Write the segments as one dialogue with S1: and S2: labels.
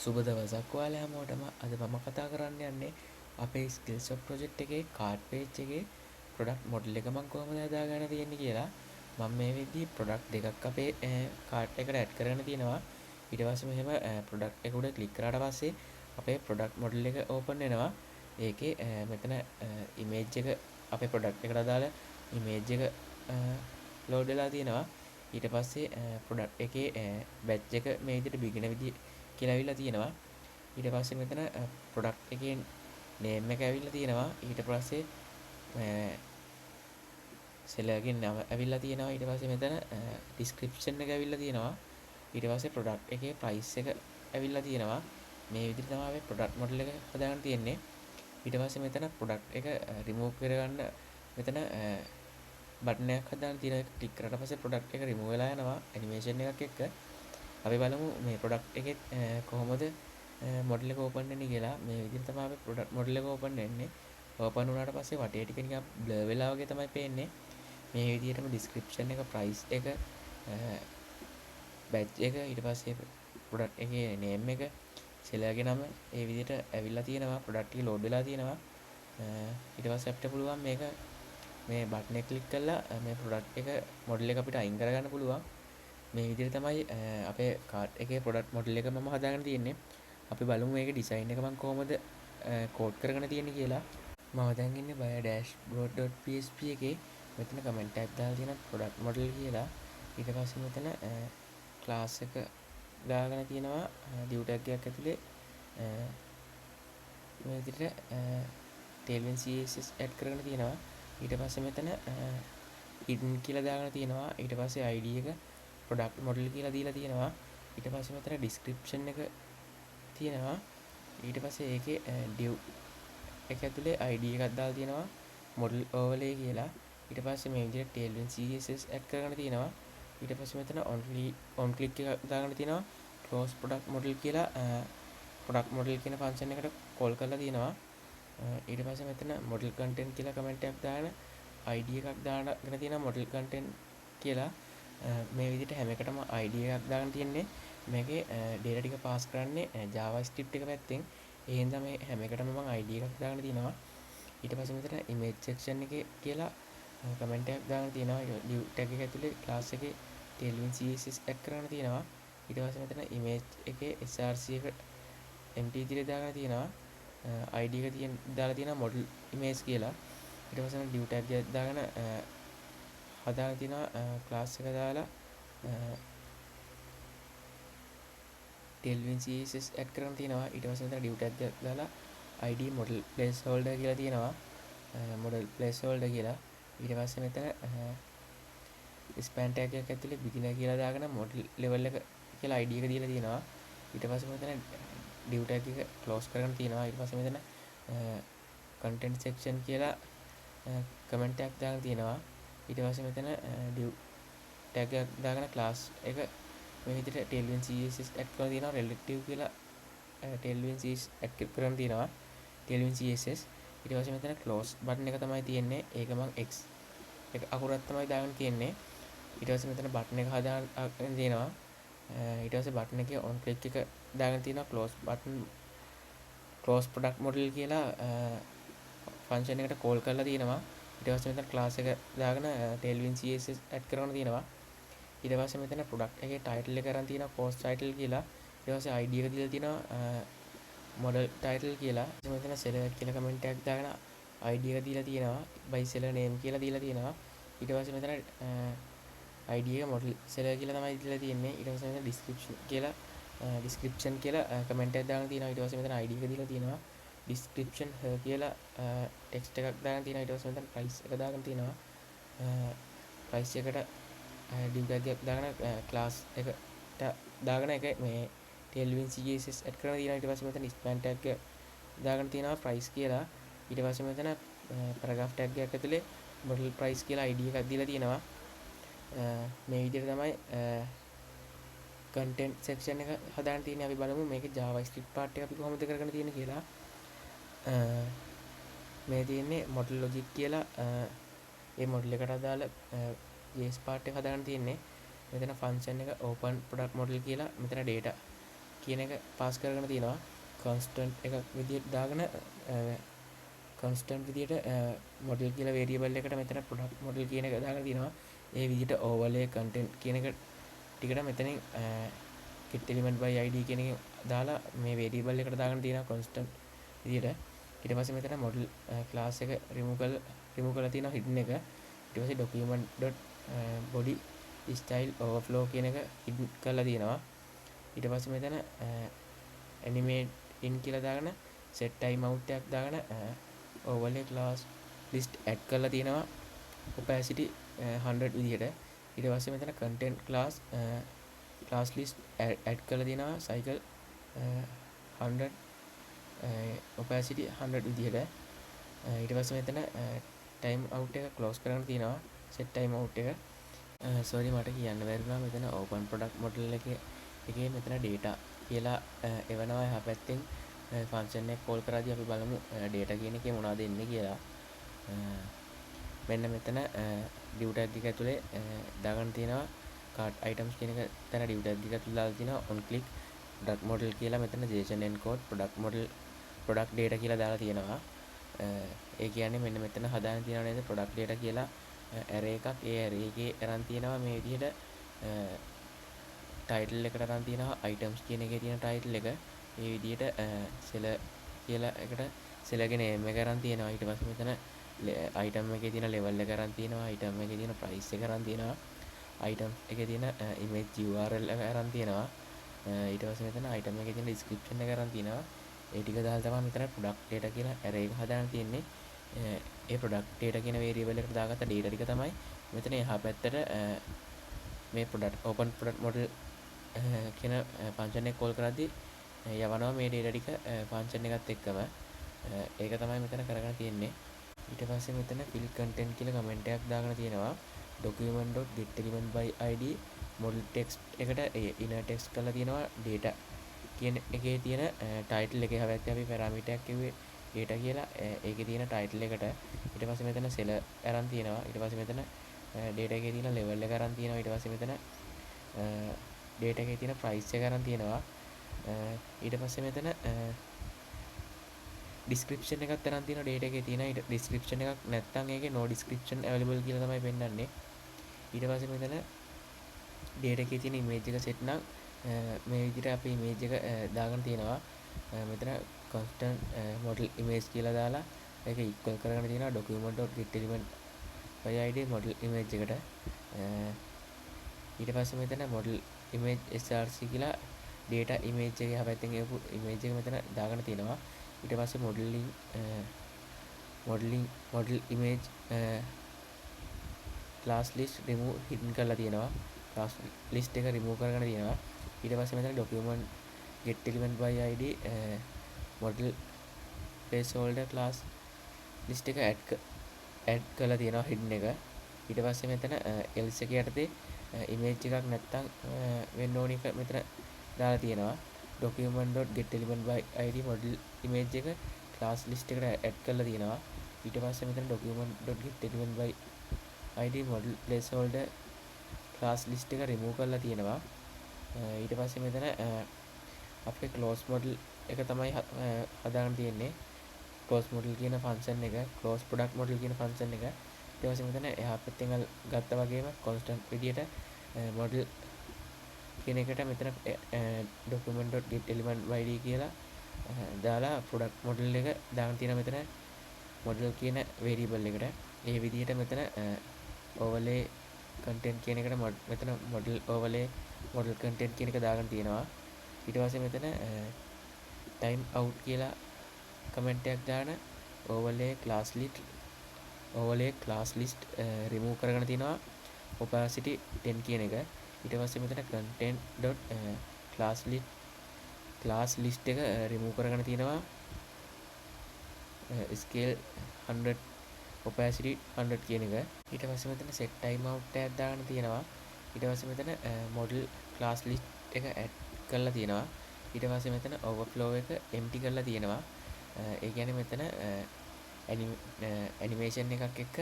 S1: සුබ දවසක් ඔයාලා හැමෝටම. අද මම කතා කරන්න යන්නේ අපේ ස්කිල් ෂොප් ප්‍රොජෙක්ට් එකේ කාඩ් පේජ් එකේ ප්‍රොඩක්ට් මොඩල් එක මම කොහොමද හදාගන්න තියෙන්නේ කියලා. මම මේ වෙද්දී ප්‍රොඩක්ට් දෙකක් අපේ කාඩ් එකට ඇඩ් කරගෙන තියෙනවා. ඊට පස්සේ මෙහෙම ප්‍රොඩක්ට් එක උඩ ක්ලික් කරාට පස්සේ අපේ ප්‍රොඩක්ට් මොඩල් එක ඕපන් වෙනවා. ඒකේ මෙතන ඉමේජ් එක, අපේ ප්‍රොඩක්ට් එකට අදාළ ඉමේජ් එක ලෝඩ් වෙලා තියෙනවා. ඊට පස්සේ ප්‍රොඩක්ට් එකේ බැච් එක මේ විදිහට බිගිනර් විදිහ කියලා ඇවිල්ලා තියෙනවා. ඊට පස්සේ මෙතන ප්‍රොඩක්ට් එකේ නේම් එක ඇවිල්ලා තියෙනවා. ඊට පස්සේ සෙලර්ගේ නම ඇවිල්ලා තියෙනවා. ඊට පස්සේ මෙතන ඩිස්ක්‍රිප්ෂන් එක ඇවිල්ලා තියෙනවා. ඊට පස්සේ ප්‍රොඩක්ට් එකේ ප්‍රයිස් එක ඇවිල්ලා තියෙනවා. මේ විදිහට තමයි අපි ප්‍රොඩක්ට් මොඩල් එක හදාගන්න තියෙන්නේ. ඊට පස්සේ මෙතන ප්‍රොඩක්ට් එක රිමූව් කරගන්න මෙතන බටන් එකක් හදාගෙන තියෙනවා. ඒක ක්ලික් කරාට පස්සේ ප්‍රොඩක්ට් එක රිමූව් වෙලා යනවා ඇනිමේෂන් එකක් එක්ක. අපි බලමු මේ ප්‍රොඩක්ට් එකෙත් කොහොමද මොඩල් එක ඕපන් වෙන්නේ කියලා. මේ විදිහට තමයි අපි ප්‍රොඩක්ට් මොඩල් එක ඕපන් වෙන්නේ. ඕපන් වුණාට පස්සේ වටේ ටික නිකන් බ්ලර් වෙලා වගේ තමයි පේන්නේ. මේ විදිහටම ඩිස්ක්‍රිප්ෂන් එක, ප්‍රයිස් එක, බැච් එක, ඊට පස්සේ ප්‍රොඩක්ට් එකේ නේම් එක, සෙලර්ගේ නම ඒ විදිහට ඇවිල්ලා තියෙනවා. ප්‍රොඩක්ට් ටික ලෝඩ් වෙලා තියෙනවා. ඊට පස්සේ අපිට පුළුවන් මේක මේ බටන් එක ක්ලික් කරලා මේ ප්‍රොඩක්ට් එක මොඩල් එක අපිට අයින් කරගන්න පුළුවන්. මේ විදිහට තමයි අපේ කාඩ් එකේ ප්‍රොඩක්ට් මොඩල් එක මම හදාගෙන තියෙන්නේ. අපි බලමු මේකේ ඩිසයින් එක මම කොහොමද කෝඩ් කරගෙන තියෙන්නේ කියලා. මම දැන් ඉන්නේ buyer dashboard.php එකේ. මෙතන කමෙන්ට් එකක් දාලා තියෙනවා ප්‍රොඩක්ට් මොඩල් කියලා. ඊට පස්සේ මෙතන ක්ලාස් එක දාගෙන තියෙනවා div tag එකක් ඇතුලේ. මේ විදිහට Tailwind CSS add කරගෙන තියෙනවා. ඊට පස්සේ මෙතන hidden කියලා දාගෙන තියෙනවා. ඊට පස්සේ ID එක ප්‍රොඩක්ට් මොඩල් කියලා දීලා තියෙනවා. ඊට පස්සේ මෙතන ඩිස්ක්‍රිප්ෂන් එක තියෙනවා. ඊට පස්සේ ඒකේ div එක ඇතුලේ ID එකක් දාලා තියෙනවා මොඩල් ඕවර්ලේ කියලා. ඊට පස්සේ මේ විදිහට Tailwind CSS add කරගෙන තියෙනවා. ඊට පස්සේ මෙතන on click එකක් දාගෙන තියෙනවා close product model කියලා. Product model කියන ෆන්ක්ෂන් එකට කෝල් කරලා තියෙනවා. ඊට පස්සේ මෙතන model content කියලා කමෙන්ට් එකක් දාගෙන ID එකක් දාගෙන තියෙනවා model content කියලා. මේ විදිහට හැම එකටම ID එකක් දාගෙන තියෙන්නේ. මේකේ ඩේටා ටික පාස් කරන්නේ JavaScript එක පැත්තෙන්. ඒ හින්දා මේ හැම එකටම මම ID එකක් දාගෙන තියෙනවා. ඊට පස්සේ මෙතන image section එකේ කියලා කමෙන්ට් එකක් දාගෙන තියෙනවා. Div tag එක ඇතුලේ class එකේ Tailwind CSS add කරගෙන තියෙනවා. ඊට පස්සේ මෙතන image එකේ src එක empty විදිහට දාගෙන තියෙනවා. ID එක තියෙන දාලා තියෙනවා model image කියලා. ඊට පස්සේ මම div tag එකක් දාගෙන හදාගෙන තියෙනවා ක්ලාස් එක දාලා Tailwind CSS add කරගෙන තියෙනවා. ඊට පස්සේ මෙතන div tag එකක් දාලා ID model placeholder කියලා තියෙනවා, model placeholder කියලා. ඊට පස්සේ මෙතන span tag එකක් ඇතුලේ beginner කියලා දාගෙන model level එක කියලා ID එක දීලා තියෙනවා. ඊට පස්සේ මෙතන div tag එක close කරගෙන තියෙනවා. ඊට පස්සේ මෙතන content section කියලා කමෙන්ට් එකක් දාගෙන තියෙනවා. ඊට පස්සේ මෙතන div tag එකක් දාගෙන class එක මේ විදිහට Tailwind CSS add කරලා තියෙනවා. Relative කියලා Tailwind CSS add කරගෙන තියෙනවා, Tailwind CSS. ඊට පස්සේ මෙතන close button එක තමයි තියෙන්නේ. ඒක මං X එක අකුරක් තමයි දාගෙන තියෙන්නේ. ඊට පස්සේ මෙතන බටන් එක හදාගෙන තියෙනවා. ඊට පස්සේ බටන් එකේ on click එක දාගෙන තියෙනවා. Close button, close product model කියලා ෆන්ක්ෂන් එකට කෝල් කරලා තියෙනවා. ඊට පස්සේ මෙතන ක්ලාස් එක දාගෙන Tailwind CSS add කරගෙන තියෙනවා. ඊට පස්සේ මෙතන ප්‍රොඩක්ට් එකේ ටයිටල් එක අරන් තියෙනවා course title කියලා. ඊට පස්සේ ID එක දීලා තියෙනවා මොඩල් ටයිටල් කියලා. ඊට මෙතන seller කියලා කමෙන්ට් එකක් දාගෙන ID එක දීලා තියෙනවා, by seller name කියලා දීලා තියෙනවා. ඊට පස්සේ මෙතන ID එක මොඩල් seller කියලා තමයි දීලා තියෙන්නේ. ඊට පස්සේ මෙතන ඩිස්ක්‍රිප්ෂන් කියලා කමෙන්ට් එකක් දාගෙන තියෙනවා. ඊට පස්සේ මෙතන ID එක දීලා තියෙනවා, ඩිස්ක්‍රිප්ෂන් කියලා ටෙක්ස්ට් එකක් දාගෙන තියෙනවා. ඊට පස්සේ මෙතන ප්‍රයිස් එක දාගෙන තියෙනවා. ප්‍රයිස් එකට div tag එකක් දාගෙන ක්ලාස් එකට දාගෙන එක මේ Tailwind CSS add කරලා තියෙනවා. ඊට පස්සේ මෙතන span tag එක දාගෙන තියෙනවා ප්‍රයිස් කියලා. ඊට පස්සේ මෙතන පැරග්‍රාෆ් ටැග් එකක් ඇතුලේ මොඩල් ප්‍රයිස් කියලා ID එකක් දීලා තියෙනවා. මේ විදිහට තමයි කන්ටෙන්ට් සෙක්ෂන් එක හදාන්න තියෙන්නේ. අපි බලමු මේකේ JavaScript part එක අපි කොහොමද කරගෙන තියෙන්නේ කියලා. මේ තියෙන්නේ මොඩල් ලොජික් කියලා. ඒ මොඩල් එකට අදාළ JS part එක හදාගන්න තියෙන්නේ. මෙතන ෆන්ක්ෂන් එක open product model කියලා මෙතන data කියන එක පාස් කරගෙන තියෙනවා. කොන්ස්ටන්ට් එකක් විදිහට දාගෙන, කොන්ස්ටන්ට් විදිහට මොඩල් කියලා වේරියබල් එකට මෙතන ප්‍රොඩක්ට් මොඩල් කියන එක දාගෙන තියෙනවා. ඒ විදිහට ඕවර්ලේ කන්ටෙන්ට් කියන එක ටිකට මෙතනින් get element by id කියන එක දාලා මේ වේරියබල් එකට දාගෙන තියෙනවා කොන්ස්ටන්ට් විදිහට. ඊට පස්සේ මෙතන මොඩල් ක්ලාස් එක රිමූව් කරලා තියෙනවා හිඩන් එක. ඊට පස්සේ document.body style overflow කියන එක හිඩන් කරලා තියෙනවා. ඊට පස්සේ මෙතන ඇනිමේට් ඉන් කියලා දාගෙන set time out එකක් දාගෙන overlay class list add කරලා තියෙනවා opacity 100 විදිහට. ඊට පස්සේ මෙතන content class class list add කරලා තියෙනවා cycle 100, opacity 100 විදිහට. ඊට පස්සේ මෙතන ටයිම් අවුට් එක ක්ලෝස් කරන්න තියෙනවා, සෙට් ටයිම් අවුට් එක. සෝරි, මට කියන්න බැරි වුණා. මෙතන ඕපන් ප්‍රොඩක්ට් මොඩල් එකේ එකේ මෙතන ඩේටා කියලා එවනවා එහා පැත්තෙන් ෆන්ක්ෂන් එක කෝල් කරද්දී. අපි බලමු ඩේටා කියන එකේ මොනවද එන්නේ කියලා. මෙන්න මෙතන ඩිව් ටැග් එක ඇතුලේ දාගන්න තියෙනවා කාට් අයිටම්ස් කියන එක තැන ඩිව් ටැග් එක ඇතුලේ දාලා තියෙනවා on click product model කියලා. මෙතන JSON encode product model product data කියලා දාලා තියෙනවා. ඒ කියන්නේ මෙන්න මෙතන හදාගෙන තියෙනව නේද product data කියලා ඇරේ එකක්? ඒ ඇරේ එකේ අරන් තියෙනවා මේ විදිහට ටයිටල් එකට අරන් තියෙනවා අයිටම්ස් කියන එකේ තියෙන ටයිටල් එක. ඒ විදිහට සෙලර් කියලා එකට සෙලර්ගේ නේම් එක අරන් තියෙනවා. ඊට පස්සේ මෙතන අයිටම් එකේ තියෙන ලෙවල් එක අරන් තියෙනවා, අයිටම් එකේ තියෙන ප්‍රයිස් එක අරන් තියෙනවා, අයිටම් එකේ තියෙන ඉමේජ් URL එක අරන් තියෙනවා. ඊට පස්සේ මෙතන අයිටම් එකේ තියෙන ඩිස්ක්‍රිප්ෂන් එක අරන් තියෙනවා. ඒ ටික දාලා තමයි මෙතන ප්‍රොඩක්ට් ඩේටා කියලා ඇරේ එක හදාගෙන තියෙන්නේ. ඒ ප්‍රොඩක්ට් ඩේටා කියන වේරියබල් එකට දාගත්ත ඩේටා ටික තමයි මෙතන එහා පැත්තට මේ ප්‍රොඩක්ට් ඕපන් ප්‍රොඩක්ට් මොඩල් කියන ෆන්ක්ෂන් එක කෝල් කරද්දී යවනවා මේ ඩේටා ටික ෆන්ක්ෂන් එකත් එක්කම. ඒක තමයි මෙතන කරගෙන තියෙන්නේ. ඊට පස්සේ මෙතන fill content කියලා කමෙන්ට් එකක් දාගෙන තියෙනවා. document.getElement by id model text එකට ඒ inner text කරලා තියෙනවා data කියන එකේ තියෙන ටයිටල් එක. එහා පැත්තේ අපි පැරාමීටර් එකක් කිව්වේ data කියලා, ඒකේ තියෙන ටයිටල් එකට. ඊට පස්සේ මෙතන සෙලර් අරන් තියෙනවා. ඊට පස්සේ මෙතන data එකේ තියෙන ලෙවල් එක අරන් තියෙනවා. ඊට පස්සේ මෙතන data එකේ තියෙන ප්‍රයිස් එක අරන් තියෙනවා. ඊට පස්සේ මෙතන ඩිස්ක්‍රිප්ෂන් එකක් අරන් තියෙනවා ඩේටා එකේ තියෙන. ඊට ඩිස්ක්‍රිප්ෂන් එකක් නැත්නම් ඒකේ no description available කියලා තමයි පෙන්නන්නේ. ඊට පස්සේ මෙතන ඩේටා එකේ තියෙන ඉමේජ් එක සෙට් නම් මේ විදිහට අපි ඉමේජ් එක දාගෙන තියෙනවා. මෙතන constant model image කියලා දාලා ඒක ඉක්වල් කරගෙන තියෙනවා document.getElement by id model image එකට. ඊට පස්සේ මෙතන model image src කියලා data image එක එහා පැත්තෙන් එවපු image එක මෙතන දාගෙන තියෙනවා. ඊට පස්සේ modeling modeling model image class list remove hidden කරලා තියෙනවා. Class list එක remove කරගෙන තියෙනවා. ඊට පස්සේ මෙතන document get element by id model placeholder class list එක ඇඩ් කරලා තියෙනවා hidden එක. ඊට පස්සේ මෙතන else එක යටතේ ඉමේජ් එකක් නැත්තම් වෙන්න ඕන එක මෙතන දාලා තියෙනවා. document.getElement by id model image එක class list එකට ඇඩ් කරලා තියෙනවා. ඊට පස්සේ මෙතන document.getElement by id model placeholder class list එක remove කරලා තියෙනවා. ඊට පස්සේ මෙතන අපේ close model එක තමයි හදාගන්න තියෙන්නේ, close model කියන ෆන්ක්ෂන් එක, close product model කියන ෆන්ක්ෂන් එක. ඊට පස්සේ මෙතන එහා පැත්තෙන් ගත්තා වගේම constant විදියට model කියන එකට මෙතන document.getElement by id කියලා දාලා product model එක දාන්න තියෙනවා මෙතන model කියන variable එකට. ඒ විදිහට මෙතන overlay content කියන එකට මෙතන model overlay model content කියන එක දාගෙන තියෙනවා. ඊට පස්සේ මෙතන time out කියලා කමෙන්ට් එකක් දාන overlay class list remove කරගෙන තියෙනවා opacity 10 කියන එක. ඊට පස්සේ මෙතන content dot class list එක remove කරගෙන තියෙනවා scale 100, opacity 100 කියන එක. ඊට පස්සේ මෙතන set time out එකක් දාගෙන තියෙනවා. ඊට පස්සේ මෙතන model class list එක ඇඩ් කරලා තියෙනවා. ඊට පස්සේ මෙතන overflow එක empty කරලා තියෙනවා. ඒ කියන්නේ මෙතන ඇනිමේෂන් එකක් එක්ක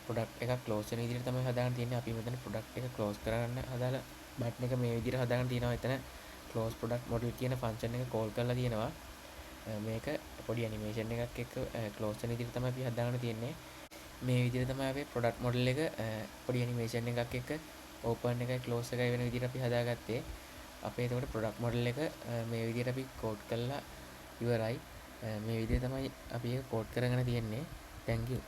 S1: ප්‍රොඩක්ට් එකක් ක්ලෝස් වෙන විදිහට තමයි හදාගන්න තියෙන්නේ. අපි මෙතන ප්‍රොඩක්ට් එක ක්ලෝස් කරන්න හදාලා බටන් එක මේ විදිහට හදාගන්න තියෙනවා. එතන ක්ලෝස් ප්‍රොඩක්ට් මොඩල් කියන ෆන්ක්ෂන් එක කෝල් කරලා තියෙනවා. මේක පොඩි ඇනිමේෂන් එකක් එක්ක ක්ලෝස් වෙන විදිහට තමයි අපි හදාගෙන තියෙන්නේ. මේ විදිහට තමයි අපේ ප්‍රොඩක්ට් මොඩල් එක පොඩි ඇනිමේෂන් එකක් එක්ක ඕපන් එකයි ක්ලෝස් එකයි වෙන විදිහට අපි හදාගත්තේ. අපේ එතකොට ප්‍රොඩක්ට් මොඩල් එක මේ විදිහට අපි කෝඩ් කරලා ඉවරයි. මේ විදිහට තමයි අපි ඒක කෝඩ් කරගෙන තියෙන්නේ. Thank you.